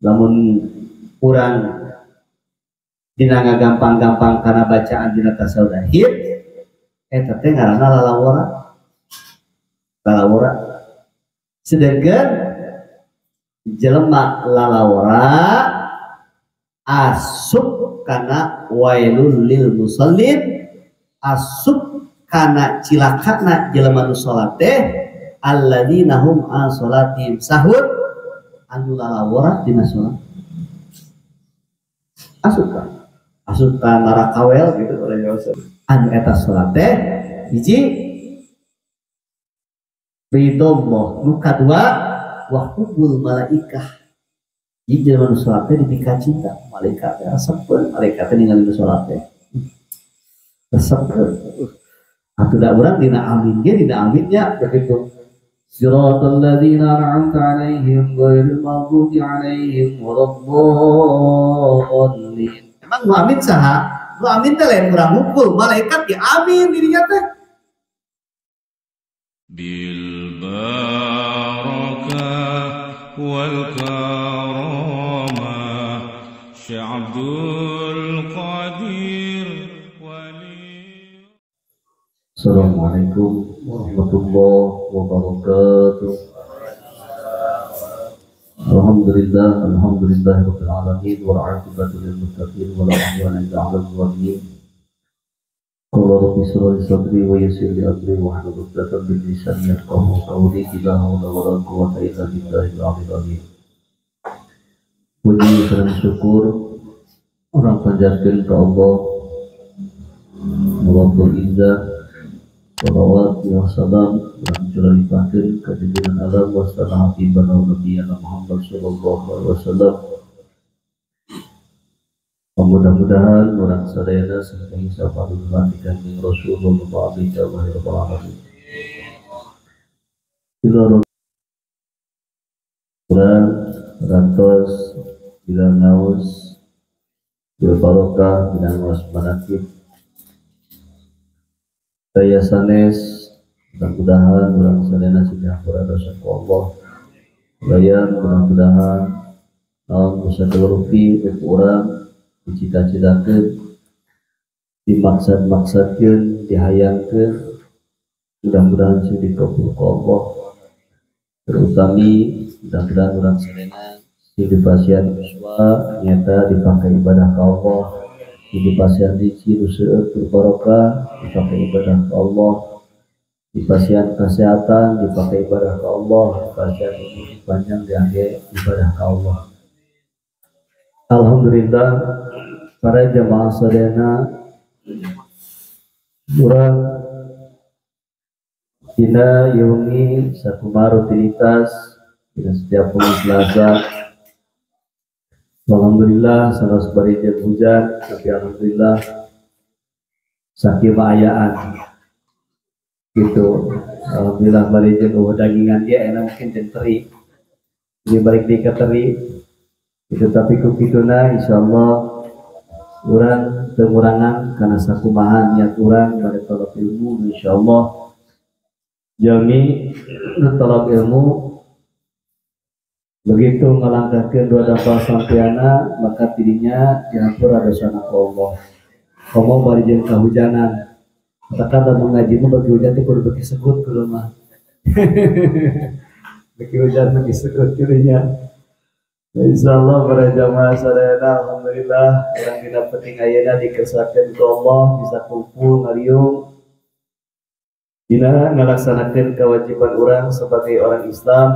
Lamun urang dina ngagampang-gampang kana bacaan dina tasyahud akhir eta teh ngaranna lalawora. Lalawora. Sedangkan jelema lalawora asup kana wailul lil musallin, asup kana cilakana jelema nu salat teh alladzina hum an salatihim sahun, anu lalawora dina salat. Asup ka asup ka neraka wel gitu oleh Rasul. Anu eta salat teh hiji ridho, nu kadua wa hubbul malaikah. Jadi jelema nu salat teh dipika cinta malaikat teh resepeun, malaikat teh ningali nu salat teh resepeun. Atuh da urang dina amin ge dina aminnya begitu. Siratal ladzina an'amta 'alaihim ghairil maghdubi 'alaihim waladdallin. Emang nu amin saha? Nu amin teh lain urang hukul, malaikat ge amin dirinya teh. Bil barakah wal karamah Syekh Abdul Qadir wali. Assalamualaikum warahmatullahi wabarakatuh. Alhamdulillah, alhamdulillahirabbil alamin wal 'aqibatu lil muttaqin wala 'udwana illa 'alal zalimin. Qala rabbi ishrah li sadri wa yassir li amri wahlul 'uqdatam min lisani yafqahu qawli. La haula wala quwwata illa billahil 'aliyyil 'azim. Puji dan syukur orang panjatkeun ka Allah Rabbul Izzah. Salawat wa salam dan curah limpahkeun ka junjungan alam wa salam habibana nabiyana Muhammad sallallahu alaihi wasallam. Mudah-mudahan urang sadayana saking sapaduhan di Kanjeng Rasulullah sallallahu alaihi wasallam. Urang rantos bila ngaos bil barokah bila ngaos manakib daya sanes, mudah-mudahan urang sadayana sing dihampura dosa ku Allah. Layan mudah-mudahan naon dosa rupi ku urang dicita-citakeun, dimaksad-maksadkeun, dihayangkeun, mudah-mudahan sing dikabul ku Allah. Terutami mudah-mudahan urang sadayana sing dipasihan yuswa nyata dipakai ibadah ka Allah, dipasihan rizki nu seueur berbarokah dipakai ibadah ke Allah, dipasihan kesehatan dipakai ibadah ke Allah, dipasihan umur panjang diangge ibadah ke Allah. Alhamdulillah para jamaah sadayana urang dina yeungi sakumaha rutinitas dina setiap wengi Selasa. Alhamdulillah sanes bari jeung hujan, tapi alhamdulillah sakieu ayaan gitu. Alhamdulillah bari jeung eueuh dagingan ge enak mungkin jeung teri. Jadi balik deui ka teri. Itu tapi ku kituna insyaallah urang teu ngurangan kana sakumaha niat urang bari talab ilmu. Insyaallah jami nu talab ilmu begitu ngalangkahkeun dua dampal sampeana maka tidinya dihampura dosana ku Allah. Komo bari jeung kahujanan. Katakan lamun ngaji mah bagi hujan teh kudu beki segut kudu mah. Beki hujan beki segut kudunya. Insyaallah para jamaah sadayana alhamdulillah urang dina penting ayeuna dikersakeun ku Allah bisa kumpul ngariung dina ngalaksanakeun kewajiban urang sebagai orang Islam,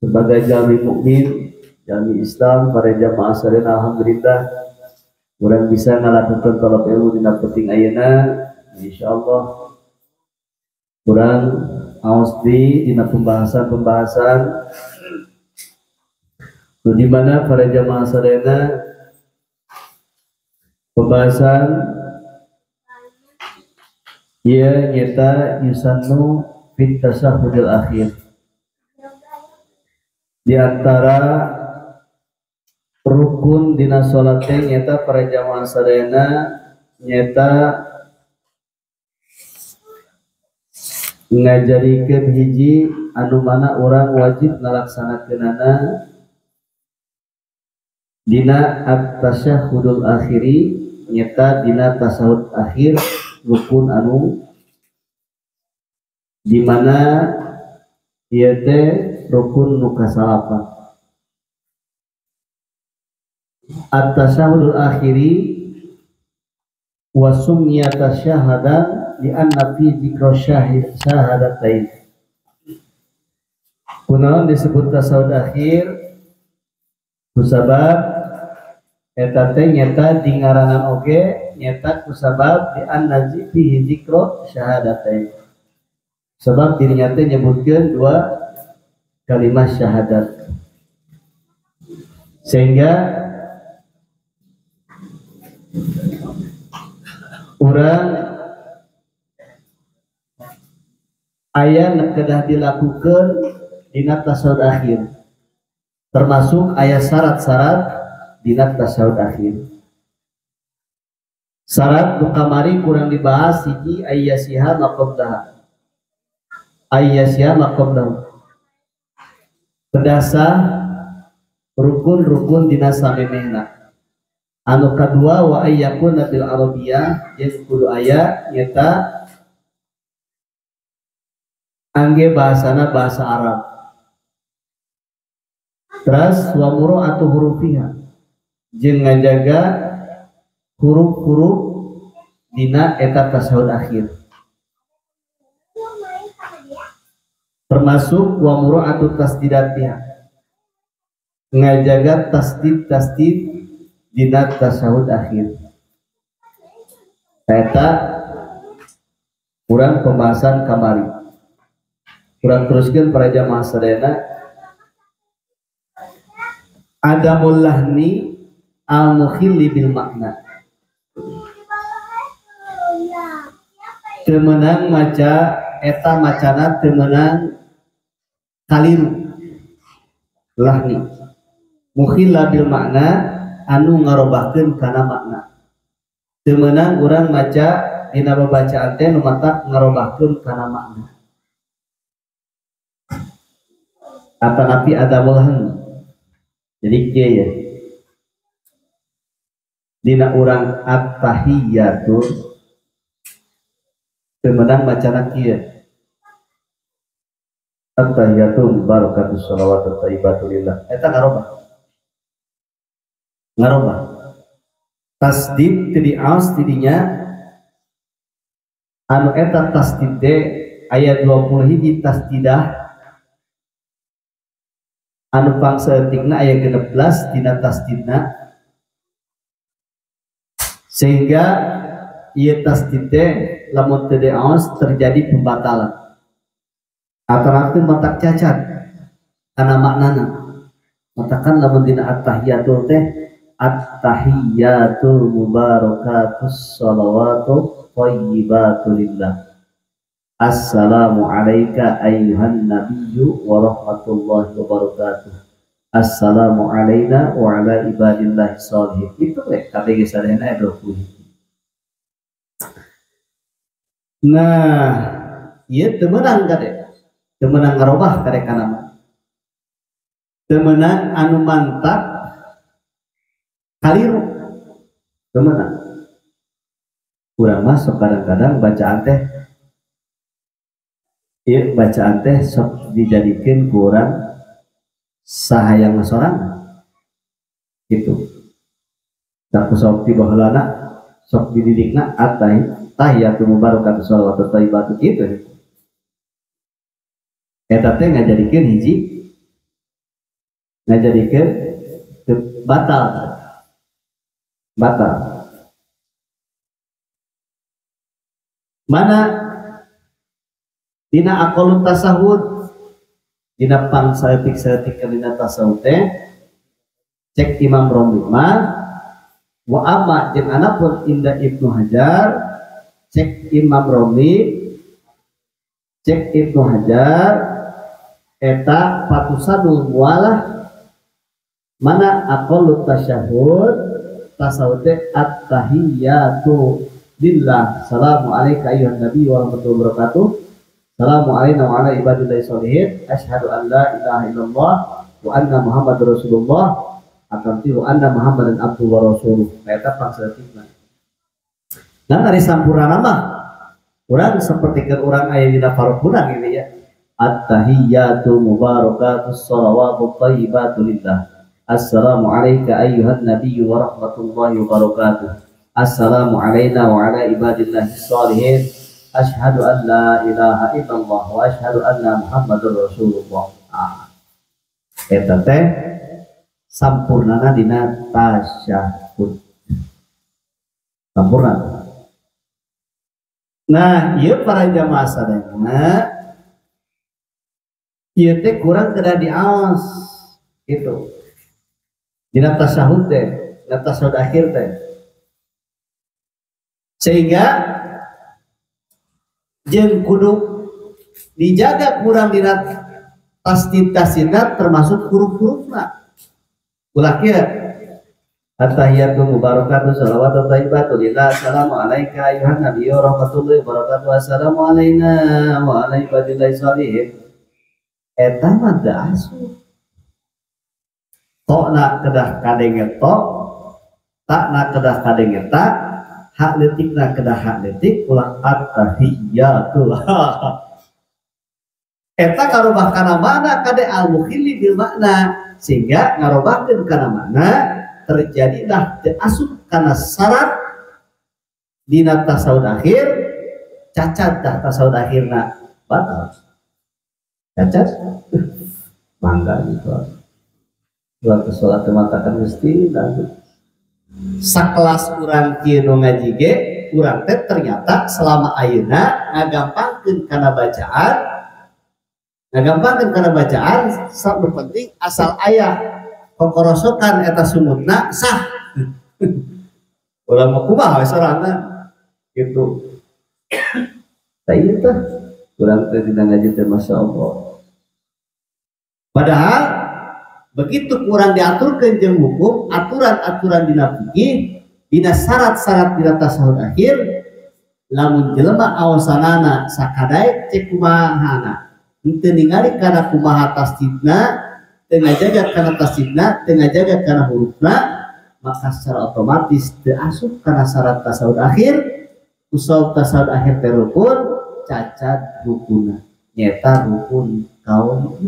sebagai jalmi mukmin, jalmi Islam. Para jamaah sadayana alhamdulillah urang bisa ngalakukeun talab ilmu dina penting ayeuna. Insyaallah urang aos di dina pembahasan-pembahasan di mana para jamaah sadayana pembahasan ieu nyata yusannu fit tasyahudil akhir. Di antara rukun dina salat teh nyata para jamaah sadayana nyata ngajarikeun hiji anu mana urang wajib ngalaksanakeunana Dina at-tasyahhudul akhiri nyata dina tasyahud akhir rukun anu di mana ieu teh rukun nu kasalapan. At-tasyahhudul akhiri wa summiya tasyahudan li anna fi dzikra syahadatain. Kunaon disebut tasyahud akhir? Kusabab eta teh nyata di ngaranan oge nyata kusabab di anna fihi dzikra syahadatain. Sebab dirinya teh nyebutkeun dua kalimat syahadat. Sehingga urang aya nu kedah dilakukeun dina tasyahud akhir, termasuk aya syarat-syarat dina tasyahud akhir. Syarat nu kamari kurang dibahas hiji ayyasiha maqablaha. Ayyasiha maqablahu. Pedasah rukun-rukun dina samemehna. Anu kadua wa ayyakuna bil arabiyah jeung kudu aya nyata angge bahasana bahasa Arab. Terus wa mura'atu hurufiha jeung ngajaga huruf-huruf dina eta tasyahud akhir. Termasuk wa mura'atu tasdidatiha ngajaga tasdid-tasdid dina tasyahud akhir. Eta kurang pembahasan kamari. Kurang teruskeun para jamaah sadayana. Adamul lahni al-mukhilli bil makna. Temenang maca eta macana temenang kaliru lahni. Mukhilla bil makna anu ngarobahkeun kana makna. Temenang urang maca dina babacaan teh nu matak ngarobahkeun kana makna. Atanapi adamul lahni. Jadi kieu ya. Dina urang at-tahiyyatu temenang macana kieu. At-tahiyyatu barakatuh shalawatu thayyibatu lillah. Eta ngarobah. Ngarobah. Tasdid teu diaos tidinya anu eta tasdid teh aya 20 hiji tasdidah anu pangsaeutikna aya 16 dina tasdidna, sehingga ieu tasdid teh lamun teu diaos terjadi pembatalan atau matak cacat kana maknana. Matakan lamun dina at-tahiyatul teh at-tahiyatul mubarakatus shalawatu thayyibatu lillah. Assalamu alayka ayyuhan nabiyyu wa rahmatullahi wa barakatuh. Assalamu alayna wa ala ibadillahi sholihin. Itu we kabeh sadayana 20. Nah, ieu teu meunang kade. Teu meunang ngarobah kade kana mah. Teu meunang anu mantak kaliru. Teu meunang. Urang mah sok kadang-kadang bacaan teh ieu bacaan teh sok dijadikeun ku urang sahayang sorangan gitu. Tak sok ti baheulana sok dididikna at-tahiyyatu mubarakatuh shalawatu thayyibatu kitu. Eta teh ngajadikeun hiji ngajadikeun batal. Batal. Mana dina aqalut tasahud dina pangsaeutik-saeutik dina tasawuf teh cek Imam Romli mah wa amma jeung anapun inda Ibnu Hajar cek Imam Romli cek Ibnu Hajar eta patusanul mualah mana aqallut tasyahud tasawuf teh at-tahiyyatu lillah salamu alayka ayyuhan nabi wa rahmatullahi wa barakatuh. Assalamu alayna wa ala ibadillahi sholihin. Asyhadu an la ilaha illallah wa anna muhammadar rasulullah. Atamtihu anna Muhammadan abduhu wa rasuluh. Eta pangsaeutikna. Nah ari sampurna mah urang sapertikeun urang aya dina parukunan ini ya. At-tahiyyatu mubarakatus shalawatu thayyibatu lillah. Assalamu alayka ayyuhan nabiyyu wa rahmatullahi wa barakatuh. Assalamu alayna wa ala ibadillahis sholihin. Asyhadu an la ilaha illallah wa asyhadu anna Muhammadar Rasulullah. Ah. Eta teh sampurnana dina tasyahud. Sampurna. Nah, ieu para jamaah sadayana ieu teh kurang kedah diaos gitu. Dina tasyahud teh, dina tasyahud akhir teh. Sehingga jeung kudu dijaga kurang dina tasdid-tasdidna termasuk huruf-hurufna. Ulah kieu. At-tahiyyatu mubarakatuh shalawatu thayyibatu lillah. Assalamu alayka ayuhan nabiyyu wa rahmatullahi wa barakatuh. Assalamu alayna wa ala ibadillahi sholihin. Eta mah teu asup. Tokna kedah kadenge tok, takna kedah kadenge tak, hak leutikna kedah hak leutik, ulah at-tahiyyatu. Eta ngarobah kana makna kade al-mukhilli bil makna, sehingga ngarobahkeun kana makna terjadilah teu asup kana syarat dina tasawuf akhir, cacat dah tasawuf akhirna batal. Cacat mangga gitu. Waktu sholat matakan mesti sakelas urang kieu nu ngaji ge urang teh ternyata selama ayeuna ngagampangkeun kana bacaan, ngagampangkeun kana bacaan sok penting asal aya kokorosokan eta sungutna sah. Ulah mah kumaha we sorangan gitu. Tah ieu teh urang teh dina ngaji teh masyaallah. Padahal begitu kurang diaturkan jeung hukum, aturan-aturan dina fikih, dina syarat-syarat dina tasawuf akhir, lamun jelema awasanana sakadaek cek kumahana, henteu ningali kana kumaha tasdidna, teu ngajaga kana tasdidna, teu ngajaga kana hurufna, maka secara otomatis teu asup kana syarat tasawuf akhir, usab tasawuf akhir teh rukun, cacat rukuna, nyeta rukun kaul.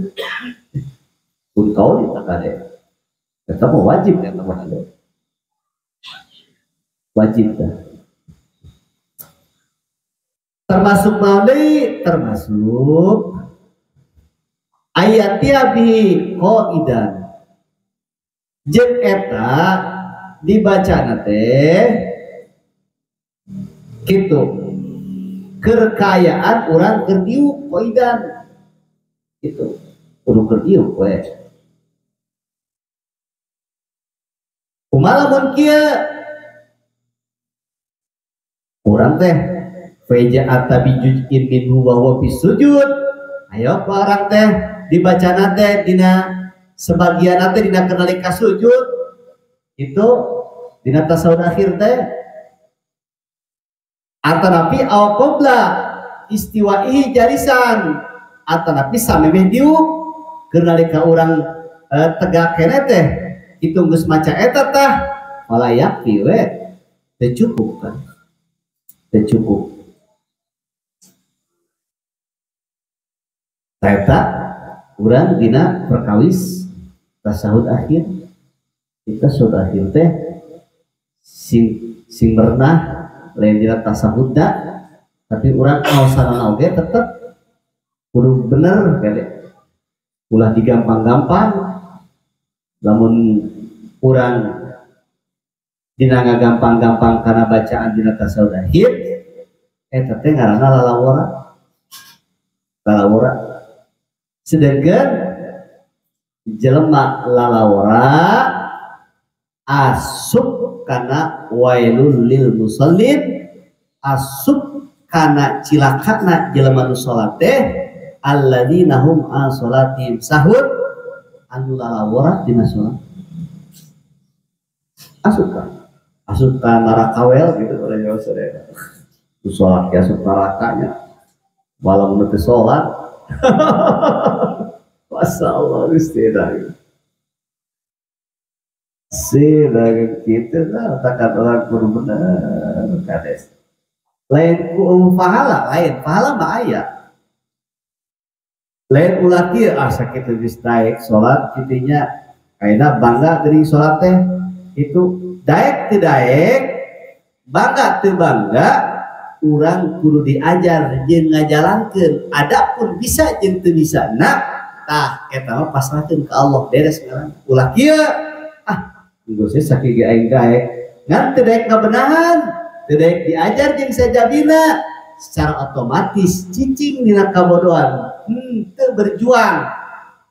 Pun kau ditakade, tetap wajib ya teman ada, wajib dah. Termasuk mauli, termasuk ayat tiabi qaidan. Jeung eta dibaca teh kitu. Kekayaan urang keur diuk qaidan. Gitu. Kudu keur diuk we. Kumaha lamun kieu urang teh faja bi juz'in minhu wa huwa fi sujud. Ayo ku urang teh dibacana teh dina sebagian teh dina kenalika sujud. Itu dina tasawuf akhir teh atanapi aw qabla istiwa'ihi jarisan atanapi samemeh diuk keur nalika urang tegak keneh teh itu geus maca eta tah walayak we teu cukup kan, teu cukup. Eta urang dina perkawis tasyahud akhir, kita tasyahud akhir teh sing sing merenah lain dina tasyahudna, tapi urang awasanana oge tetep kudu bener kade, ulah digampang-gampang. Lamun urang dina ngagampang-gampang kana bacaan dina tasyahud akhir eta teh ngaranna lalawora, lalawora. Sedangkan jelema lalawora asup kana wailul lil musallin, asup kana cilakana jelema nu salat teh alladzina hum an salatihim sahun, anu lalawora dina salat. Asup ka, asup ka neraka wel gitu oleh Jawa saudara. Salat ya asup nerakanya walaupun teu salat. Masya Allah, istilah. Si dagang kitu lah takan orang kudu bener kades. Lain ku pahala, lain pahala mah aya. Lain ulah kieu ah sakitu geus daek salat kitunya ayeuna bangga geuning salat teh itu daek teu daek bangga teu bangga urang kudu diajar jeung ngajalankeun adapun bisa jeung teu bisa nah tah eta mah pasrahkeun ka Allah beres ngaran ulah kieu ah geus sakieu ge aing daek ngan teu daek ngabenahan teu daek diajar jeung sajabina secara otomatis cicing dina kabodohan teu berjuang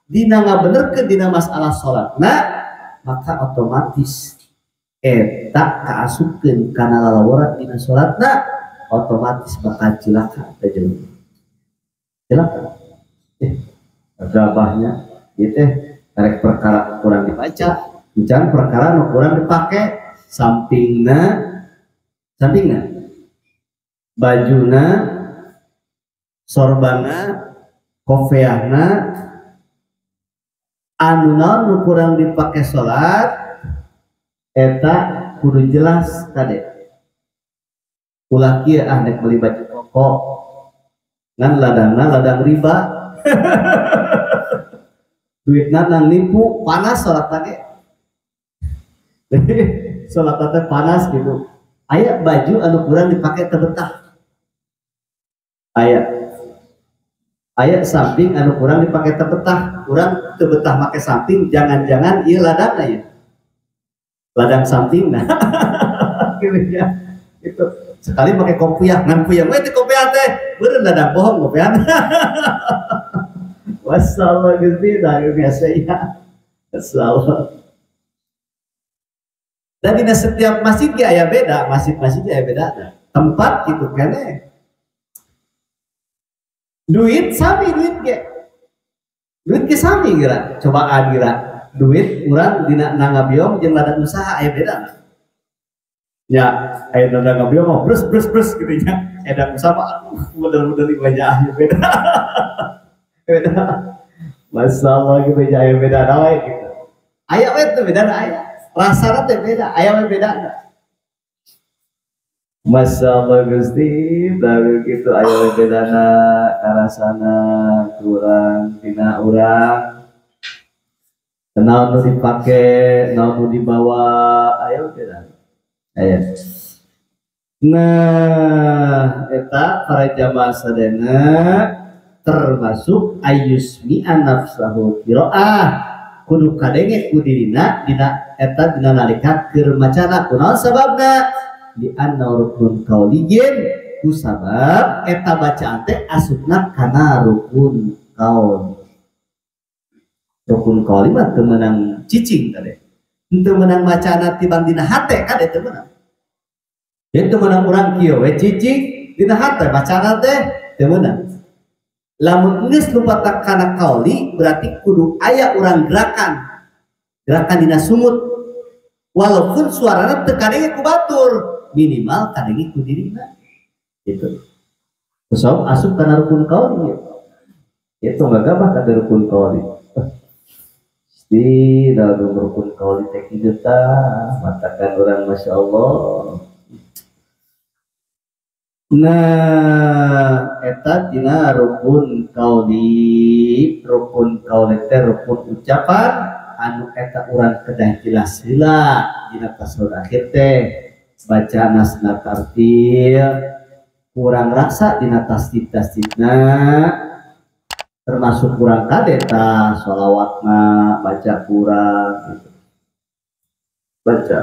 dina ngabenerkeun dina masalah salatna maka otomatis eta kaasupkeun kana lalawaran dina salatna otomatis bakal cilaka teh jelema cilaka gabahnya ieu teh karek perkara kurang dibaca encan perkara nu kurang dipake sampingna sampingna bajuna sorbana kofiahna anu naon nu kurang dipake salat eta kudu jelas kade ulah kieu ah nek meuli baju koko ngan ladangna ladang riba duitna nang nipu panas salat ge salat teh panas gitu aya baju anu kurang dipake teu betah aya aya samping anu kurang dipake teu betah urang teu betah make samping jangan-jangan ieu ladangna ieu ladang samping nah gitu ya itu sekali pakai kopiah ngan puyeng we teh kopiah teh beureun ladang bohong kopiah wasallah Gusti da biasa ya masyaallah. Dan di setiap masjid ge aya beda, masjid-masjid aya beda tempat gitu kene. Duit sami duit ge. Duit ge sami geura, cobaan geura. Duit urang dina nangabiong jeung ladang usaha aya beda. Ya, aya ladang ngabiong mah brus brus brus gitu nya. Aya usaha mah aduh modal-modal ibadah beda. Beda. Masyaallah gitu nya aya beda we gitu. Aya we teu beda aya. Rasana teh beda, aya we beda. Masyaallah Gusti, baru gitu aya we bedana karasana kurang tina urang. Naon nu dipake, naon nu dibawa, aya we beda. Aya. Nah, eta para jamaah sadayana termasuk ayyusmi'a nafsahu qiraah. Kudu kadenge ku dirina dina eta dina nalika keur macana kunaon sababna di anna rukun qauliyin ku sabab eta bacaan teh asupna kana rukun qaul. Rukun qauli mah teu meunang cicing kade teu meunang macana tibang dina hate kade teu meunang. Jadi teu meunang urang kieu we cicing dina hate bacana teh teu meunang. Lamun geus lupa kana qauli berarti kudu aya urang gerakan gerakan dina sungut walaupun suarana teu kadenge ku batur minimal kadenge ku dirina gitu. Kusabab asup kana rukun qauli itu ngagabah kana rukun qauli di dalam rukun qauli teh kitu tah matakan urang masyaallah. Nah, eta dina rukun qauli, rukun qauli teh rukun ucapan anu eta urang kedah jelas heula dina tasyahud akhir teh baca nasna tartil kurang rasa dina tasdid-tasdidna termasuk kurang kade tah sholawatna baca kurang gitu. Baca.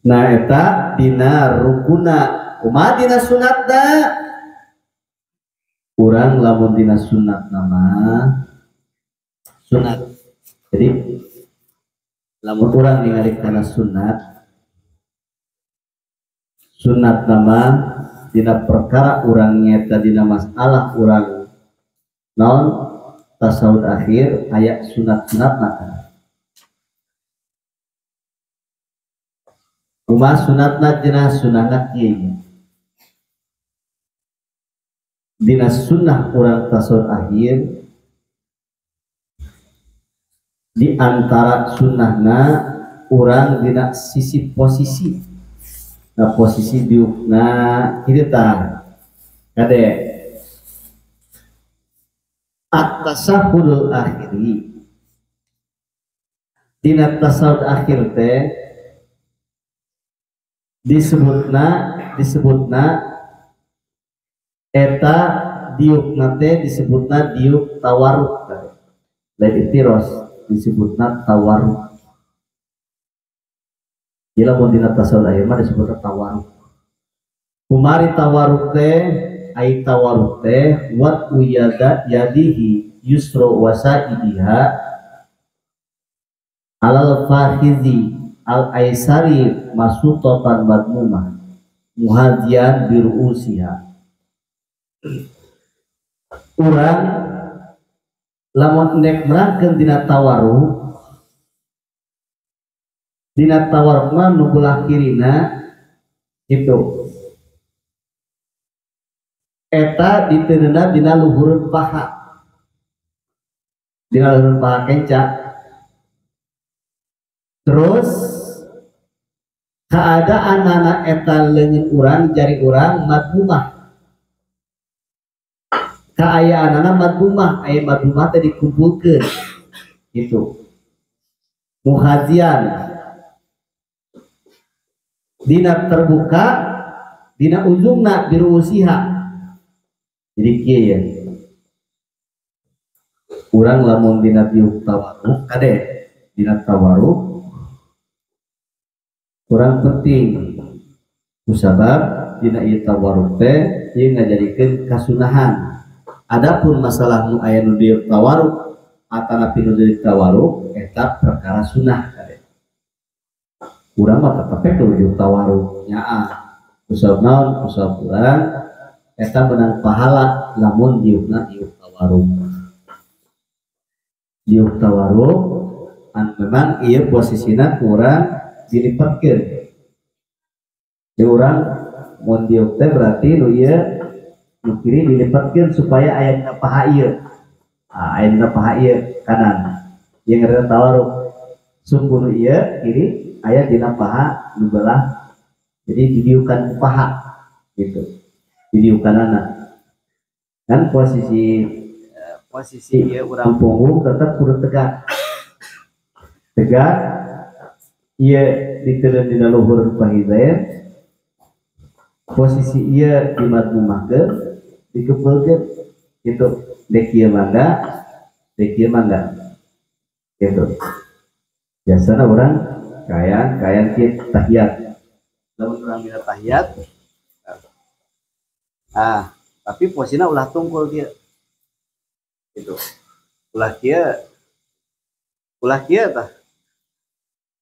Nah, eta dina rukuna. Kumaha dina sunatna? Urang lamun dina sunatna mah sunat. Jadi lamun urang ningali kana sunat, sunatna mah dina perkara urang nyata dina masalah urang naon tasyahud akhir aya sunat-sunatna kan. Kumaha sunatna dina sunatna kieu. Dina sunnah urang tasyahud akhir Di antara sunnahna urang dina sisi posisi. Nah posisi diukna kieu tah. Kade at-tasahhudul akhiri. Dina tasahhud akhir teh disebutna eta diukna teh disebutna diuk tawarruk. Lain iftiros disebutna tawarruk. Ieu lamun dina tasawuf akhir mah disebutna tawarruk. Kumari tawarruk teh ai tawarruk teh wat uyada yadihi yusra wasaidiha alal fahizi al aisari masutatan madmumah muhadian biruusiha. Urang lamun nek nerangkeun dina tawarruk, dina tawarruk mah nu belah kirina kitu eta diteundeuna dina luhureun paha, dina luhureun paha kenca. Terus keadaan anak eta leungeun urang jari urang madmumah, kaayaanana madmumah, aya madmumah teh dikumpulkeun gitu muhajian dina terbuka dina ujungna biruusiha. Jadi kieu ya urang lamun dina diuk tawarruk kade dina tawarruk kurang penting kusabab dina ieu tawarruk teh ieu ngajadikeun kasunahan. Adapun masalah nu aya nu diuk tawarruk atanapi nu diuk tawarruk eta perkara sunah kade. Urang mah tetep we kudu diuk tawarruk nyaah kusabab naon kusabab urang eta menang pahala lamun diukna diuk tawarruk. Diuk tawarruk an memang ieu posisina kurang dilipatkeun. Di urang mun diuk teh berarti nu ieu nu kiri dilipatkeun supaya aya dina paha ieu. Ah aya dina paha ieu kanan. Ieu ngaranna tawarruk. Sungguh nu ieu kiri aya dina paha nu belah. Jadi didiukan ku paha gitu. Didiukanana. Kan posisi ieu urang punggung tetap kudu tegak. Tegak ieu diteun dina luhur pahizain. Posisi ieu dimadmumahkeun, dikepeulkeun gitu. Dek ieu mangga, dek ieu mangga. Gitu. Biasana urang kayan kieu tahiyat. Lamun urang dina tahiyat, ah, tapi posisinya ulah tungkul kieu. Gitu. Ulah kieu tah.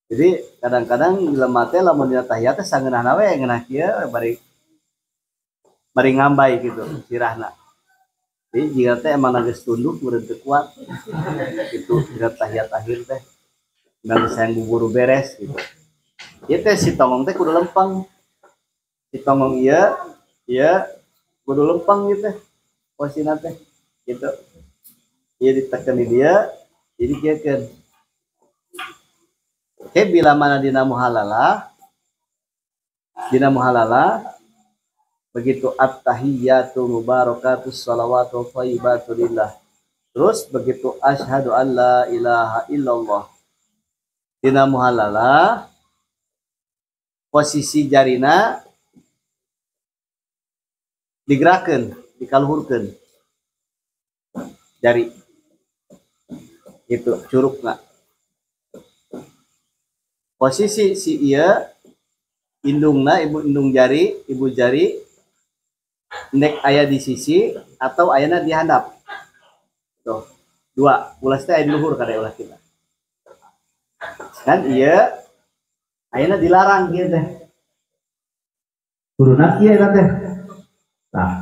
Jadi kadang-kadang jelema teh lamun dina tahiyat teh sangeunahna we ngeunah kieu bari ngambai gitu sirahna. Jadi jika teh emang geus tunduk meureun teu kuat gitu dina tahiyat akhir teh. Geus hayang buburu beres gitu. Ieu teh si tonggong teh kudu lempeng. Si tonggong ieu ieu kudu lempeng gitu teh posisina teh gitu. Ieu ditekan di dia jadi kieu keun. Oke, bila mana dina muhalalah begitu at-tahiyyatu mubarakatus salawatu thayyibatu lillah. Terus begitu asyhadu an la ilaha illallah. Dina muhalalah posisi jarina digerakkeun, dikaluhurkeun. Jari. Gitu, curugna. Posisi si ieu indungna ibu indung jari, ibu jari nek aya di sisi atau ayana di handap. Tuh, dua, ulas teh aya di luhur kada ulah kita. Kan ieu ayana dilarang kieu teh. Kuduna kieu eta teh. Tah.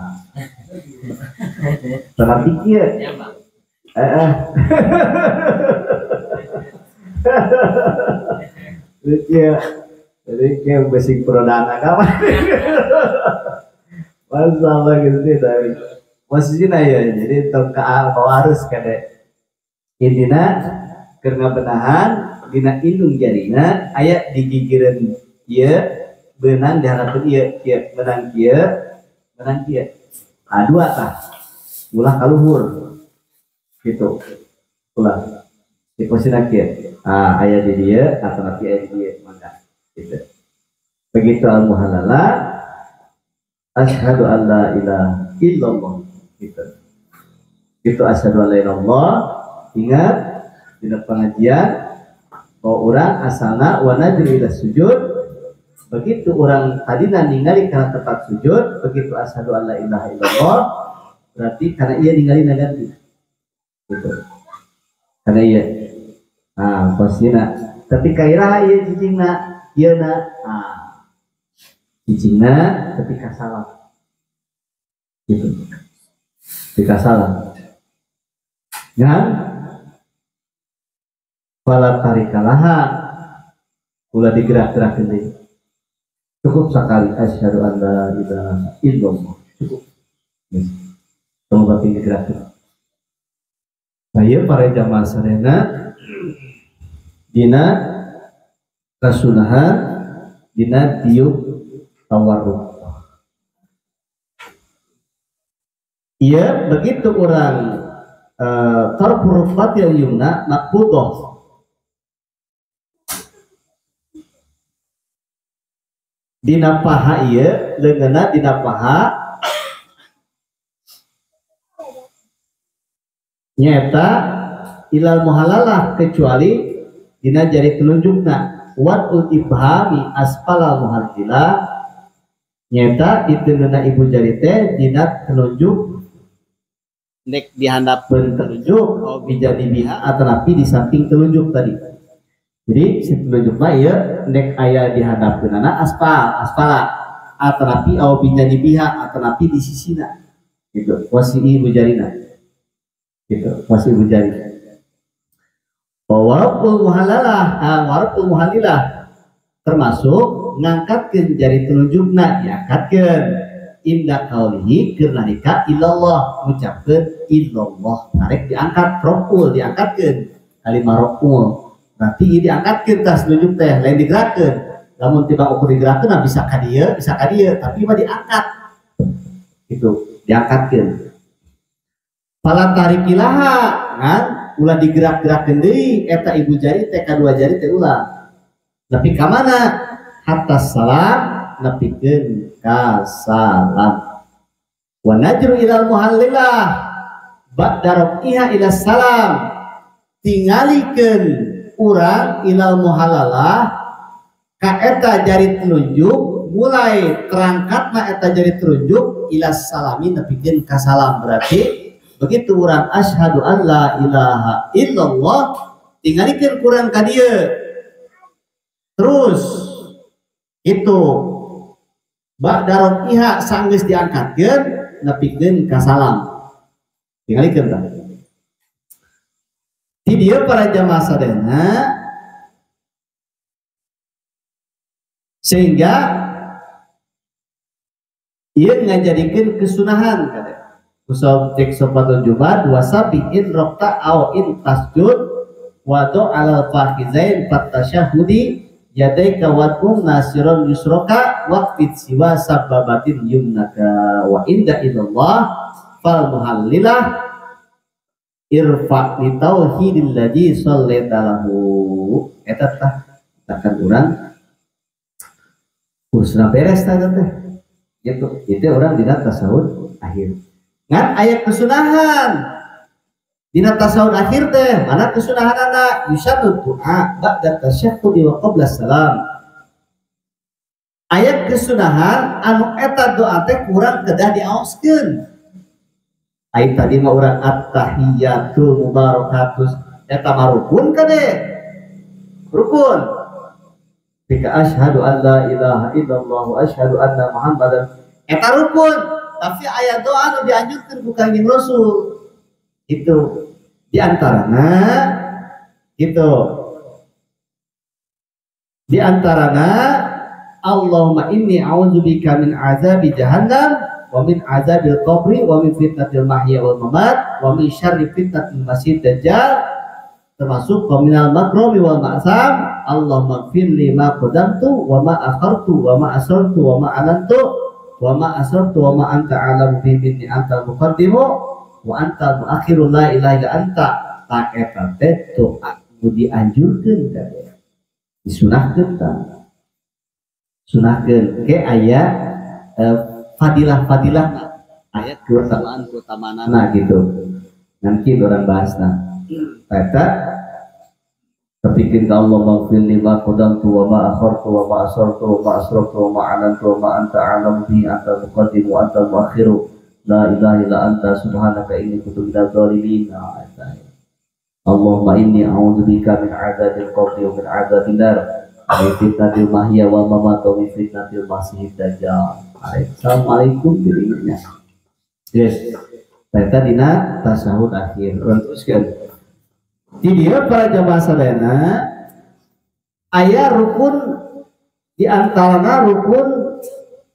Tapi kieu. Heeh. Jadi kayak basic perdana kapan? Masalah gitu sih tapi posisinya ya jadi tong ke bawa arus kade intina Keur ngabenahan dina indung jarina aya digigireun ieu beunang diharapkeun ieu kieu beunang kieu beunang kieu. Ah dua tah. Ulah kaluhur. Gitu. Ulah. Di posisina kieu. Ah aya di dieu atanapi aya di dieu mangga. Gitu. Begitu al muhallala asyhadu an la ilaha illallah gitu. Itu asyhadu an la ilaha illallah. Ingat dina pengajian bahwa urang asalna wa najru ila sujud. Begitu urang tadina ningali kana tempat sujud, begitu asyhadu an la ilaha illallah berarti karena ia ningali ganti. Gitu. Karena ieu. Ah, posisina. Tapi kairaha ieu cicingna, ieu na. Ah. Cicingna ketika salam gitu, ketika salam ngan fala tarikalaha ulah digerak-gerakeun deui, cukup sekali asyhadu an la ilaha illallah cukup. Yes. Tong batin digerakkeun. Bae para jamaah sadayana dina kasunahan dina tiup tawarruk. Iya, begitu orang tarfur fatil yumna maqbudah. Dina paha ieu leungeunna dina paha nyaeta ilal muhalalah kecuali dina jari telunjukna wadul ibhami asfalal muhallilah nyata ditenuna ibu jari teh dina telunjuk nek dihandapeun telunjuk au bijanibiha atanapi di samping telunjuk tadi. Jadi si telunjuk mah ieu nek aya dihandapeunana aspal aspala atanapi au bijanibiha atanapi di sisina gitu wasi ibu jarina gitu wasi ibu jari. Warqul muhalalah warqul muhalilah termasuk ngangkatkeun jari telunjukna diangkatkeun inda qaulihi keur nalika illallah ngucapkeun illallah tarik diangkat rokul diangkatkeun kalimah rokul berarti ieu diangkatkeun tas telunjuk teh lain digerakkeun lamun tiba ukur digerakkeun nah bisa ka dieu tapi mah diangkat gitu diangkatkeun pala tarikilaha ngan ulah digerak-gerakkeun deui eta ibu jari teh kadua jari teh ulah nepi ka mana hatta salam nepikeun ka salam wa najru ilal muhallilah ba'da rafiha ila salam tingalikeun urang ilal muhallalah ka eta jari telunjuk mulai terangkatna eta jari telunjuk ila salami nepikeun ka salam berarti begitu urang asyhadu an la ilaha illallah tingalikeun kurang ka dieu terus itu ba'da rafiha sanggeus diangkatkeun nepikeun ka salam tingalikeun tah di dieu para jamaah sadayana sehingga ieu ngajadikeun kesunahan kade kusab cek sopatul jumat wasabiin rokta au in tasjud wado alal fahizain fatasyahudi yadaika wadum nasiron yusroka waqfit siwa sababatin yumnaka wa inda illallah fal muhallilah irfa li tauhidil ladzi shallaita lahu eta tah takkan urang kurusna beres tah teh gitu itu urang dina tasawuf akhir ngan aya kesunahan dina tasawuf akhir teh mana kesunahanana yusadu du'a ba'da tasyahhudi wa qabla salam aya kesunahan anu eta doa teh kurang kedah diaoskeun ai tadi mah urang at-tahiyatul mubarakatus eta mah rukun kade rukun jika asyhadu an la ilaha illallah wa asyhadu anna muhammadan eta rukun tapi ayat doa anu dianjurkeun ku Kangjeng Rasul itu diantarana gitu diantarana Allahumma inni a'udzubika min azabi jahannam wa min azabil qabri wa min fitnatil mahya wal mamat wa min syarri fitnatil masih dajjal termasuk minal makromi wal ma'sam Allahumma gfir li ma qadamtu wa ma akhartu wa ma asrartu wa ma alantu wa ma asrartu wa ma anta a'lamu bi minni antal muqaddimu wa antal muakhiru la ilaha illa anta. Tak eta teh doa nu dianjurkeun kabeh disunahkeun tah sunahkeun ke aya fadilah-fadilah aya keutamaan-keutamaanana gitu nanti orang bahasna eta terpikir ka Allah maghfir lima qadamtu wa ma akhartu wa ma asrartu wa ma asraftu wa ma alantu wa ma anta a'lamu bi antal muqaddimu wa antal muakhiru la ilaha illa anta subhanaka inni kuntu minadz zalimin. Allahumma inni a'udzubika min adzabil qabri wa min adzabin nar wa min fitnatil mahya wal mamat wa min fitnatil masiihid dajjal. Assalamualaikum dirinya. Yes. Eta dina tasyahud akhir. Urang teruskeun. Di dieu para jamaah sadayana aya rukun di antarana rukun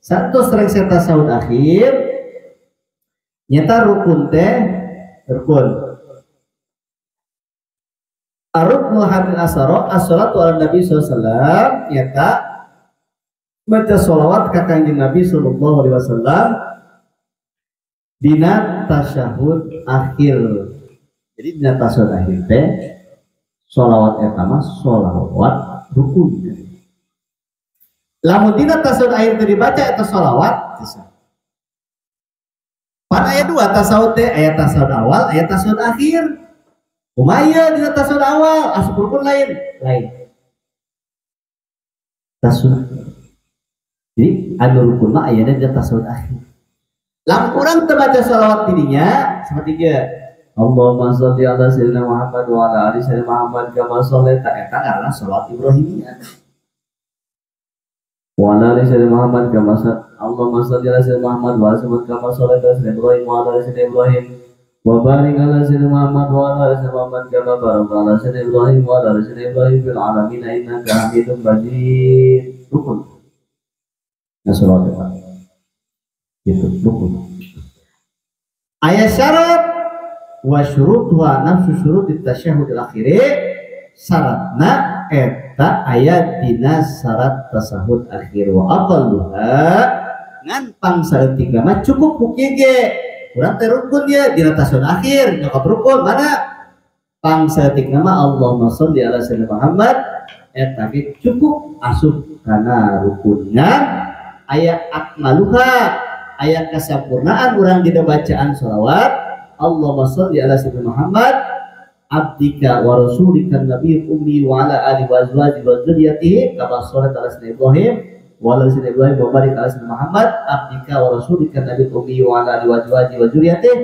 satu rengse tasyahud akhir nyata rukun teh rukun Ar-ruknul hadil asaro as-salatu ala nabi sallallahu alaihi wasallam nyata baca sholawat ka Kangjeng Nabi sallallahu alaihi wasallam dina tasyahud akhir. Jadi dina tasyahud akhir teh sholawat eta mah sholawat rukun. Lamun dina tasyahud akhir teh dibaca eta sholawat bisa. Pan aya dua tasyahud teh, aya tasyahud awal, aya tasyahud akhir. Kumaha dina tasyahud awal asup rukun lain, lain. Tasyahud. Jadi anu rukun mah ayana dina tasyahud akhir. Lamun urang teu baca sholawat dirinya seperti ieu. Allahumma sholli ala sayyidina Muhammad wa ala ali sayyidina Muhammad kama shallaita eta ngaranna sholawat Ibrahimiyah. Wa ala ali sayyidina Muhammad kama Allahumma sholli ala sayyidina Muhammad wa ala sayyidina kama shallaita ala sayyidina Ibrahim wa ala ali sayyidina Ibrahim wa barik ala sayyidina Muhammad wa ala ali sayyidina Muhammad kama barakta ala sayyidina Ibrahim wa ala ali sayyidina Ibrahim fil alamin innaka Hamidum Majid. Rukun. Nah, sholawat eta. Gitu, rukun. Aya syarat wa syurutuha nafsu syurutit tasyahudil akhiri syaratna eta aya dina syarat tasyahud akhir wa aqalluha ngan pangsaeutik mah cukup ku kieu ge urang teh rukun ye dina tasyahud akhir nyokot rukun mana pangsaeutik mah Allahumma sholli ala sayyidina Muhammad eta ge cukup asup kana rukunna aya akmaluha aya kesempurnaan urang dina bacaan sholawat Allahumma sholli ala sayyidina Muhammad abdika wa rasulika nabiyil ummi wa ala alihi wa azwajihi wa dzurriyyatihi kama shallaita ala sayyidina Ibrahim wa ala sayyidina Ibrahim wa barik ala sayyidina Muhammad abdika wa rasulika nabiyil ummi wa ala alihi wa azwajihi wa dzurriyyatihi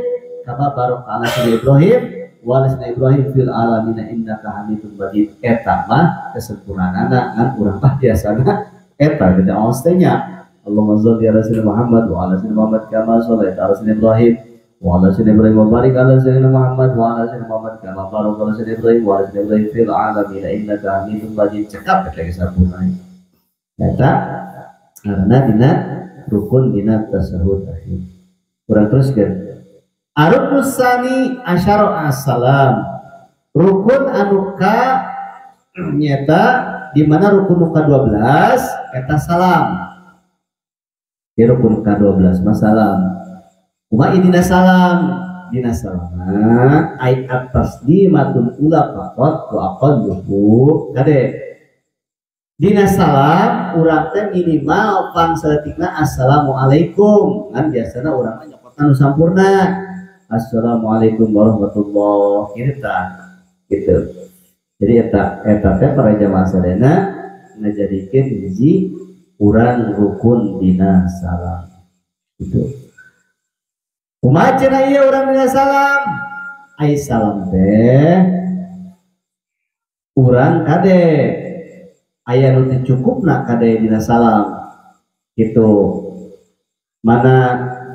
kama barakta ala sayyidina Ibrahim wa ala sayyidina Ibrahim fil alamin innaka Hamidum Majid. Eta mah kesempurnaanana ngan urang mah biasana eta gede aos teh nya. Allahumma sholli ala sayyidina Muhammad wa ala sayyidina Muhammad kama shallaita ala sayyidina Ibrahim wa ala sayyidina Ibrahim wa barik ala sayyidina Muhammad wa ala sayyidina Muhammad kama barakta ala sayyidina Ibrahim wa ala sayyidina Ibrahim fil alamin innaka Hamidum Majid. Cekap eta sampurna eta karena dina rukun dina tasyahud akhir. Kurang teruskeun. Ar-ruknus tsani asyara assalam. Rukun anu ka nyata di mana rukun nu ka-12 eta salam. Di rukun ka-12 mah salam. Kuma dina salam, dina salam ai at-taslimatul ula faqat wa aqalluhu kade. Dina salam urang teh minimal pangsaeutikna assalamualaikum. Kan biasana urang mah nyokotan nu sampurna. Assalamualaikum warahmatullahi wabarakatuh. Gitu. Jadi eta eta teh para jamaah sadayana ngajadikeun hiji urang rukun dina salam. Gitu. Kumaha cenah ieu urang dina salam? Ai salam teh urang kade aya nu teu cukupna kade dina salam. Gitu. Mana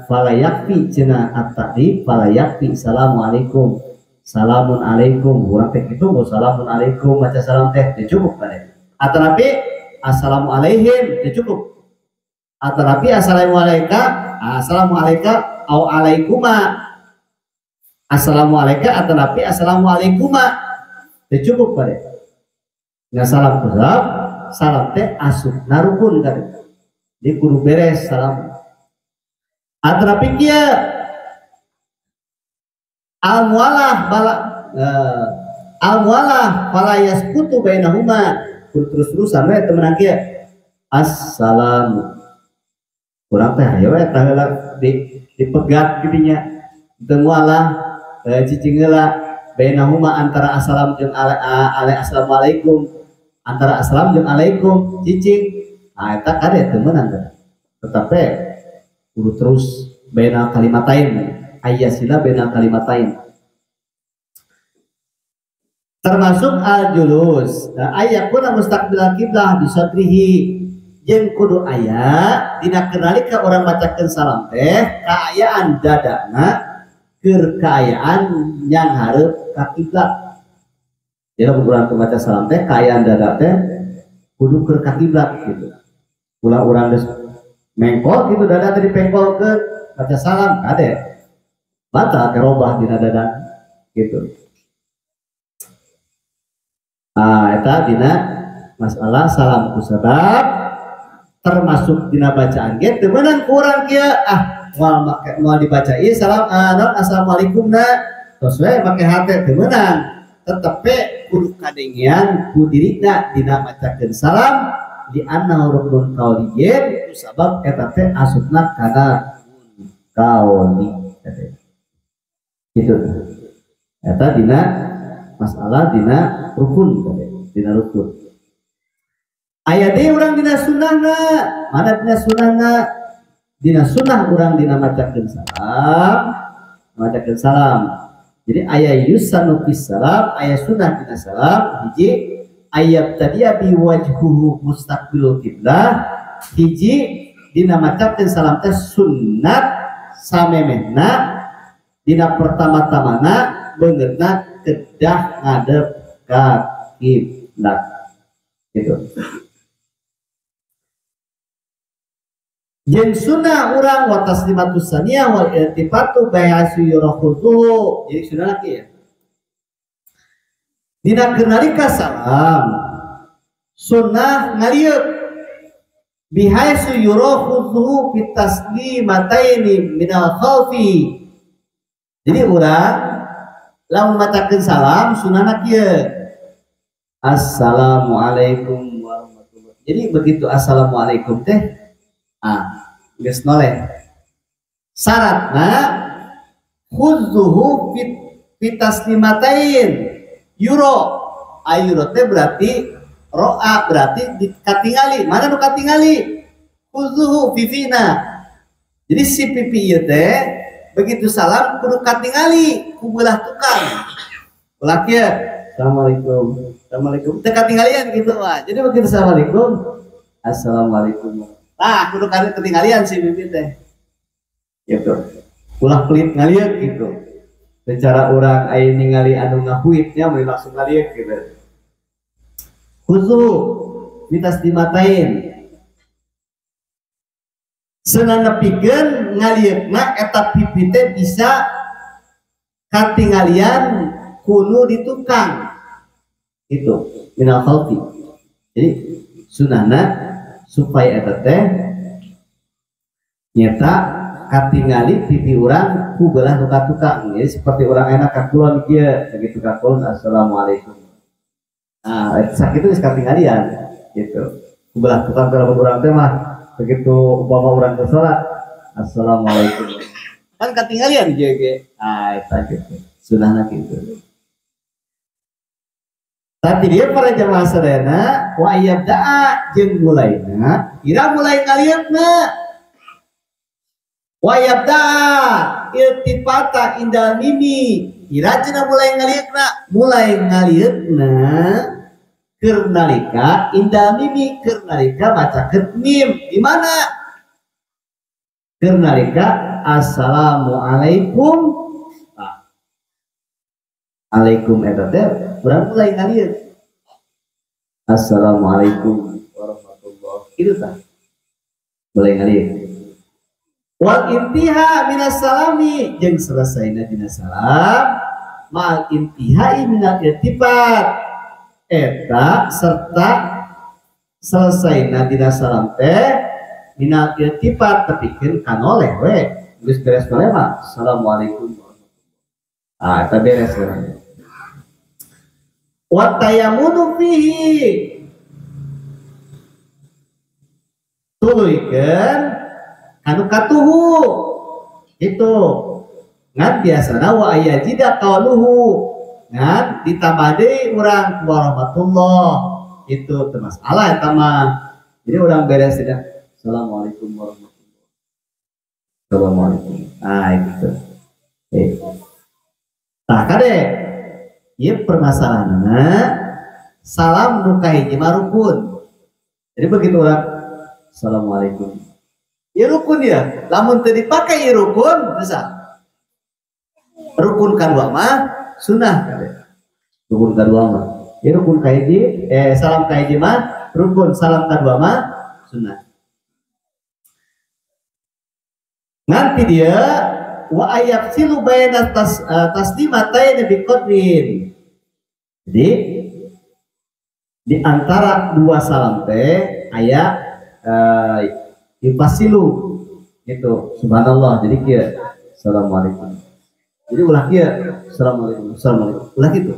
fala yakfi cenah at-ta'rif fala yakfi assalamualaikum salamun alaikum urang teh kitu salamun alaikum maca salam teh teu cukup kade. Atanapi assalamu alaihim teu cukup. Atanapi assalamualaika assalamualaika au alaikuma assalamualaika atanapi assalamualaikuma Teu cukup kade. Ngan salam kusabab salam teh asupna rukun kade. Di kudu beres salam. Atanapi kieu al mualah bala al mualah fala yasqutu bainahuma. Kudu terus-terusan we teu meunang kieu. Assalamu. Kurang teh hayo we tah heula dipegat kitu nya. Teu mualah cicing heula bainahuma antara assalam jeung ale assalamualaikum, antara assalam jeung alaikum cicing. Ah eta kade teu meunang teh. Tetapi kudu terus baina kalimatain, ayyasila baina kalimatain. Termasuk al-julus. Nah, ayakuna mustaqbilal kiblah bisadrihi jeung kudu aya dina kenalika urang macakeun salam teh kaayaan dadana keur kaayaan yang hareup ka kiblat. Jadi lamun urang maca salam teh kaayaan dada teh kudu keur ka kiblat gitu. Ulah urang geus mengkol gitu dada teh dipengkolkeun maca salam kade batal kerobah dina dada gitu. Ah eta dina masalah salam kusabab termasuk dina bacaan ge teu meunang ku urang kieu ah moal make moal dibaca ieu salam naon assalamualaikum na tos we make hate teu meunang tetep we kudu kadengean ku dirina dina macakeun salam di anna rukun qauliyyin sabab eta teh asupna kana qauli gitu. Eta dina masalah dina rukun dina rukun. Aya deui urang dina sunnahna, mana dina sunnahna? Dina sunnah urang dina macakeun salam, macakeun salam. Jadi aya yusanu fis salam, aya sunnah dina salam hiji ayat tadi bi wajhuhu mustaqbilul kiblah, hiji dina macakeun salam teh sunnat samemehna dina pertama-tamana beungeutna kedah ngadep ka kiblat gitu. Jeung sunnah urang wa taslimatus saniyah wal iltifatu bai'asu yurakhudhu. Jadi sunnah lagi ya. Dina kenalika salam sunnah ngalieuk bihaisu yurakhudhu fi taslimataini minal khalfi. Jadi urang lamun macakeun salam sunnahna kieu. Assalamualaikum warahmatullahi. Jadi begitu assalamualaikum teh ah geus noleh. Syaratna khudzuhu fi taslimatain. Yuro ayuro teh berarti roa berarti katingali. Mana nu katingali? Khudzuhu fifina. Jadi si pipi ieu teh begitu salam kudu katingali ku beulah tukang. Ulah kieu. Assalamualaikum. Assalamualaikum. Teu katinggalian gitu wah. Jadi begitu assalamualaikum. Assalamualaikum. Nah, kudu ketinggalian si pipi teh. Gitu. Ulah pelit ngalieuk gitu. Secara urang aya ningali anu ngahuitnya meuli langsung ngalieuk gitu. Khuzu bitaslimatain. Senang nepikeun ngalieukna eta pipi teh bisa katinggalian kunu di tukang. Itu minal khalfi. Jadi sunahna supaya eta teh nyata katingali pipi urang ku belah nu ka tukang. Jadi seperti urang enak ka kulon kieu, begitu ka kulon assalamualaikum. Nah, sakitu geus katinggalian gitu. Ku belah tukang kalau urang teh mah begitu umpama urang ke salat assalamualaikum. Kan katinggalian kieu ge. Nah, eta gitu. Sunahna kitu. Tapi dia para jamaah sadayana wa yabda'a jeung mulaina ira mulai ngalieukna wa yabda'a iltifata indal mimi ira cenah mulai ngalieukna keur nalika indal mimi keur nalika macakeun mim di mana keur nalika assalamualaikum alaikum eta teh urang mulai ngalieuk assalamualaikum warahmatullahi itu tah mulai ngalieuk wal intiha minas salami jeung selesaina dina salam ma'al intihai minal irtifat eta serta selesai dina salam teh minal iltifat tepikeun kanoleh we geus beres noleh mah assalamualaikum warahmatullahi. Ah eta beres urang. Wa tayamunu fihi tuluykeun kanu katuhu itu ngan biasana wa ayajida qaluhu ngan ditambah deui urang warahmatullah itu teu masalah eta mah. Jadi urang beres tidak assalamualaikum warahmatullahi assalamualaikum. Nah itu tah kade ieu permasalahanna salam nu kahiji mah rukun. Jadi begitu urang assalamualaikum ieu rukun ya, lamun teu dipake ieu rukun bisa. Rukun kadua mah sunah kade. Rukun kadua mah ieu rukun kahiji salam kahiji mah rukun, salam kadua mah sunah. Nanti dia wa ayafsilu baina taslimatayn bi qadrin. Jadi di antara dua salam teh aya yufasilu gitu. Subhanallah. Jadi kieu assalamualaikum. Jadi ulah kieu assalamualaikum assalamualaikum. Ulah gitu.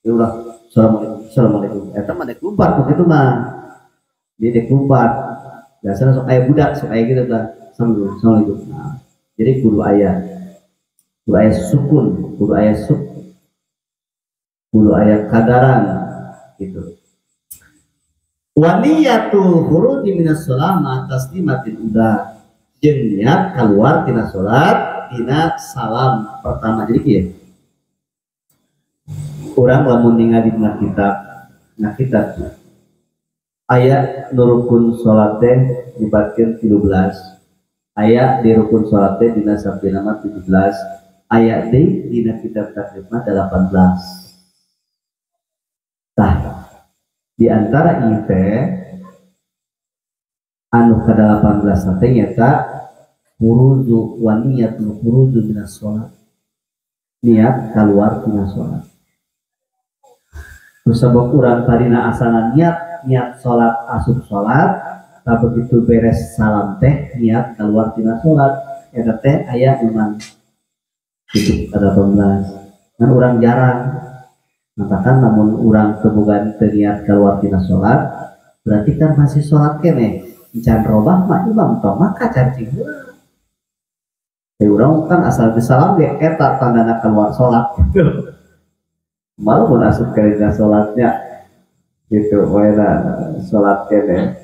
Jadi ulah assalamualaikum assalamualaikum. Eta mah dek lumpat begitu mah. Dia dek lumpat. Biasanya sok aya budak sok aya gitu tah. Assalamualaikum. Nah, jadi kudu aya sukun, kudu aya suk, kudu aya kadaran gitu. Wa niyatul khuruji minas shalah ma taslimatil ula. Jeung niat keluar tina salat tina salam pertama. Jadi kieu. Urang lamun ningali dina kitab, na kitab aya nu rukun salat teh nyebatkeun 13. Aya di rukun salat teh dina sabdina mah 17, aya deui dina kitab takrib mah 18. Tah, di antara ieu teh anu ka-18 teh nyaeta khuruju wa niyatul khuruju minas shalat. Niat keluar tina salat. Kusabab urang tadina asalna niat niat salat asup salat, tak begitu beres salam teh niat keluar tina salat eta teh aya memang itu ka-18. Kan urang jarang matakan namun urang teu boga teu niat keluar tina salat berarti kan masih salat keneh can robah mah imam tong maka carcing heula. Urang kan asal salam ge eta tandana keluar salat gitu. Malu mun asup ka dina salatnya gitu waena salat keneh.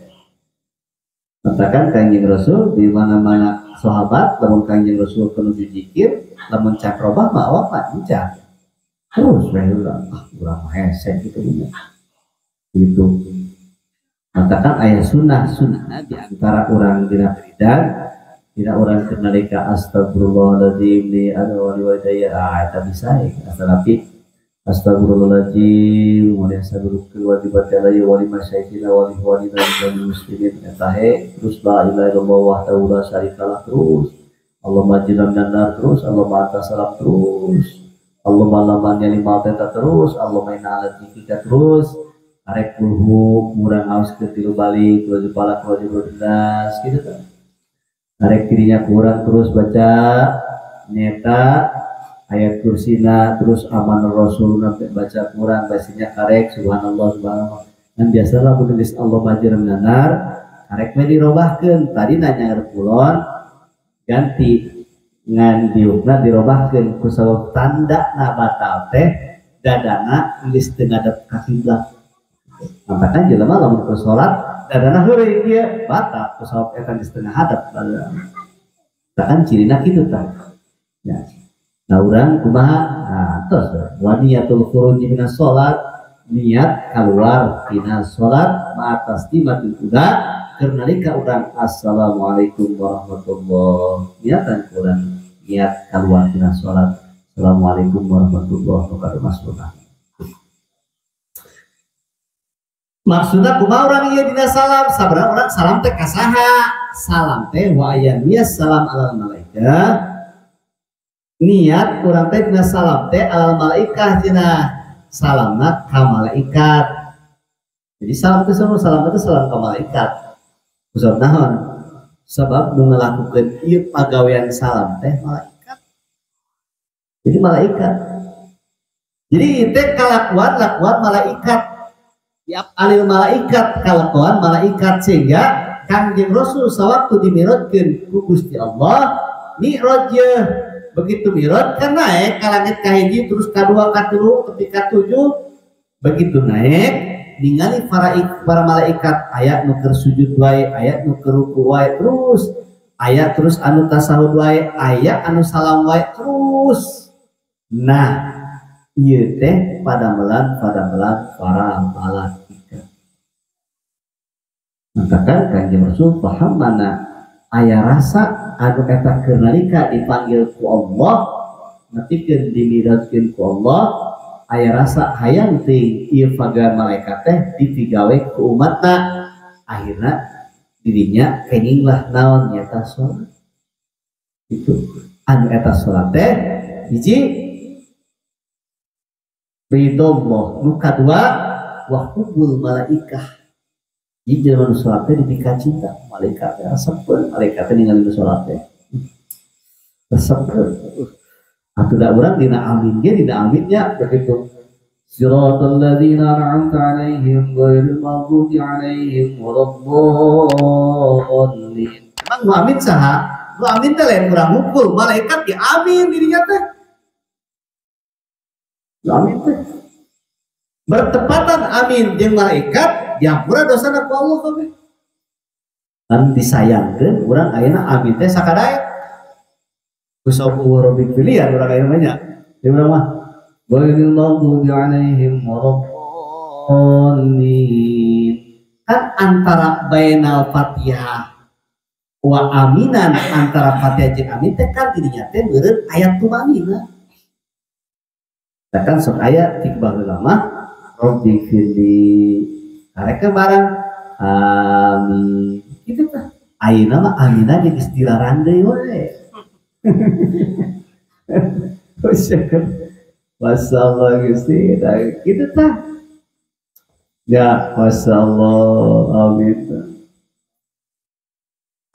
Katakan Kanjeng Rasul di mana-mana sahabat lamun Kanjeng Rasul menuju zikir lamun can robah mah awak mah encan terus we urang ah urang mah hese kitu nya gitu. Katakan aya sunnah sunnah di antara urang dina wiridan dina urang keur nalika astagfirullahaladzim li ana wa li walidayya eta bisa asalafi astagfirullahaladzim wa li asabirul wajibati alayya wa li masyayikhina wa li ikhwanina wal muslimin eta he terus la ilaha illallah wahdahu la syarikalah terus Allahumma ajirna minan nar terus Allahumma anta salam terus Allahumma la mani lima teta terus Allahumma inna ala dzikrika terus arek kulhu kurang haus ke tilu balik kulo jepala kulo jepala gitu kan arek dirinya kurang terus baca nyeta ayat kursina terus amanah rasuluna baca Quran bacanya karek subhanallah subhanallah. Dan biasalah menulis Allah majir minanar karek we dirobahkeun tadi nanya kulon ganti ngan diukna dirobahkeun ku sabab tanda na batal teh dadana geus teu ngadep ka kiblat. Matakan jelema lamun keur salat dadana heureuy kieu batal ku sabab eta geus teu ngadep. Tah kan cirina kitu tah. Ya. Nah urang kumaha? Nah, terus wa niyatul khuruji minas shalat, niat keluar tina salat ma taslimatul ula keur nalika urang assalamualaikum warahmatullahi niatan urang niat keluar tina salat assalamualaikum warahmatullahi wabarakatuh. Maksudna kumaha urang ieu dina salam? Sabarang urang salam teh ka saha? Salam teh wa ayaniya salam alal malaika Niat urang teh dina salam teh alal malaikah cenah. Salamna ka malaikat. Jadi salam teh semua salam teh salam ka malaikat. Kusab naon? Sabab nu ngalakukeun ieu pagawean salam teh malaikat. Jadi malaikat. Jadi teh kalakuan lakuan malaikat. Tiap alil malaikat kalakuan malaikat sehingga Kangjeng Rasul sawaktu dimirodkeun ku Gusti Allah mi'raj ye. Begitu mi'raj kan naik ka langit ka hiji terus ka dua ka tilu tepi ka tujuh. Begitu naik ningali para malaikat aya nu keur sujud wae, aya nu keur ruku wae terus, aya terus anu tasahud wae, aya anu salam wae terus. Nah, ieu teh padamelan para malaikat. Maka Kangjeng Rasul paham mana aya rasa anu eta keur nalika dipanggil ku Allah, nepikeun dimiratkeun ku Allah, aya rasa hayang teuing ieu paga malaikat teh dipigawe ku umatna. Akhirna dirinya kenginglah naon nyata salat. Itu anu eta salat teh hiji ridho Allah, nu kadua wa hubbul malaikah. Jadi jelema nu salat teh dipika cinta malaikat teh resepeun, malaikat teh ningali nu salat teh resepeun. Atuh da urang dina amin ge dina aminnya begitu. Siratal ladzina an'amta 'alaihim ghairil maghdubi 'alaihim waladdallin. Emang nu amin saha? Nu amin teh lain urang hukul, malaikat ge amin dirinya teh. Nu amin teh bertepatan amin jeung malaikat diampura dosana ku Allah kabeh. Kan disayangkeun urang ayeuna amin teh sakadaek. Ku robik pilihan urang ayeuna mah nya. Di urang mah ghairil maghdubi 'alaihim waladdallin. Kan antara bainal Fatihah wa aminan, antara Fatihah jeung amin teh kan dirinya teh meureun ayat tumanina. Tah kan sok aya ti baheula mah robbi firli karek barang amin kitu tah. Ayeuna mah aminna geus dilarang deui we. Masyaallah Gusti, kitu tah. Ya, masyaallah, amin.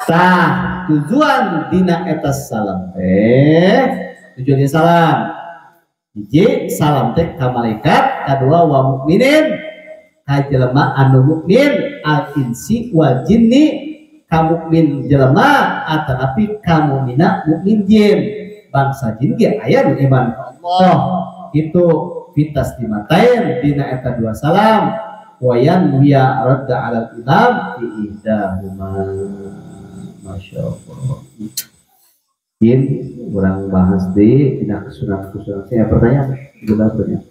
Tah, tujuan dina eta salam teh, tujuan salam. Hiji, salam teh ka malaikat, kadua wa mukminin, ka jelema anu mukmin al insi wal jinni, ka mukmin jelema atanapi ka mukmina mukmin jin. Bangsa jin ge aya nu iman ka Allah. Itu fitas dimatain dina eta dua salam wayan wiya radda alal imam fi ihdahuma. Masya Allah. Mungkin kurang bahas di tidak kesunahan-kesunahan. Saya pertanyaan, jelas banyak.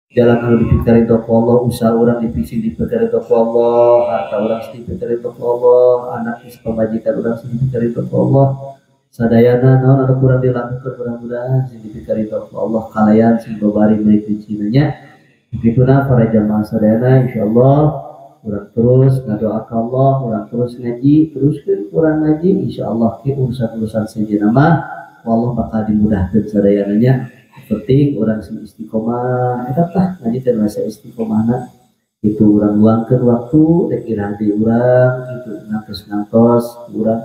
Jalan anu dipikari toko Allah, usaha orang dipisi dipikari toko Allah, harta orang dipikari toko Allah, anak istri pemajikan orang dipikari toko Allah. Sadayana naon anu kurang dilakukan mudah-mudahan sing dipikari toko Allah kalayan sing babari milik dicinanya. Begitulah para jamaah sadayana insyaallah urang terus ngadoa ka Allah, urang terus ngaji, teruskeun urang ngaji insyaallah ke urusan-urusan sejenna mah wallah bakal dimudahkeun sadayananya. Penting urang sing istiqomah eta tah ngaji teh rasa istiqomahna itu urang luangkeun waktu rek iraha deui urang kitu ngantos-ngantos urang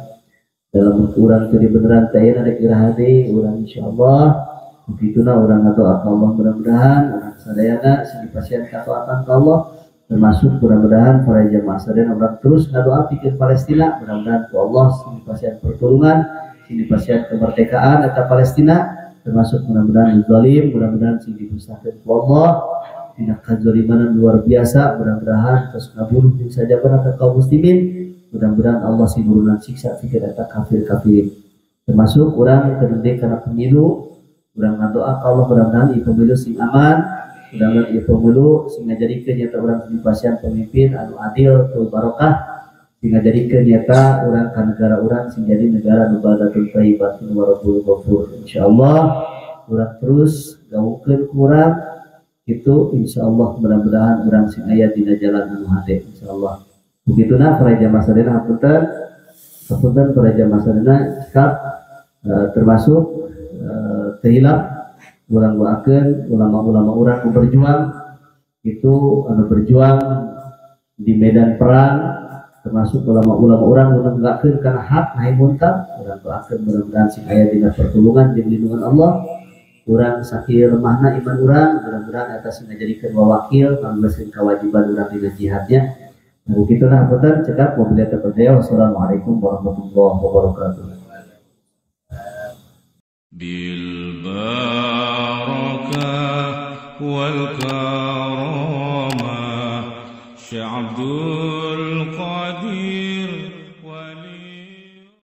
dalam urang jadi beneran teh ayeuna rek iraha deui urang insyaallah. Begituna urang ngadoa ka Allah mudah-mudahan urang sadayana sing dipasihan kataatan ka Allah, termasuk mudah-mudahan para jamaah sadayana urang terus ngadoa pikeun Palestina, mudah-mudahan ku Allah sing dipasihan pertolongan, sing dipasihan kemerdekaan eta Palestina, termasuk mudah-mudahan zalim, mudah-mudahan sing dimusnahkeun ku Allah tina kazalimanan luar biasa, mudah-mudahan terus ngabunuh jeung sajabana ka kaum muslimin, mudah-mudahan Allah sing nurunan siksa pikeun eta kafir-kafirin. Termasuk urang kedende kana pemilu, urang ngadoa ka Allah mudah-mudahan ieu pemilu sing aman, mudah-mudahan ieu pemilu sing ngajadikeun nyata urang dipasihan pemimpin anu adil tur barokah, sing ngajadikeun nyata urang ka negara urang sing jadi negara nu baldatun thayyibatun wa rabbul ghafur. Insyaallah urang terus gaungkeun ku urang itu insyaallah mudah-mudahan urang sing aya dina jalan anu hade insyaallah. Begituna para jamaah sadayana hapunten, hapunten para jamaah sadayana cekap. Termasuk terhilap urang doakeun ulama-ulama urang nu berjuang itu, anu berjuang di medan perang, termasuk ulama-ulama urang nu nenggakkeun kana hak nahi munkar. Urang doakeun mudah-mudahan sing aya dina pertulungan jeung lindungan Allah. Urang sakieu lemahna iman urang, mudah-mudahan eta sing ngajadikeun wawakil ngaleungkeun kewajiban urang dina jihadnya. Nah, begitulah, punten cekap, wabillahi taufiq. Wassalamualaikum warahmatullahi wabarakatuh. بالبركة والكرامة شيخ عبد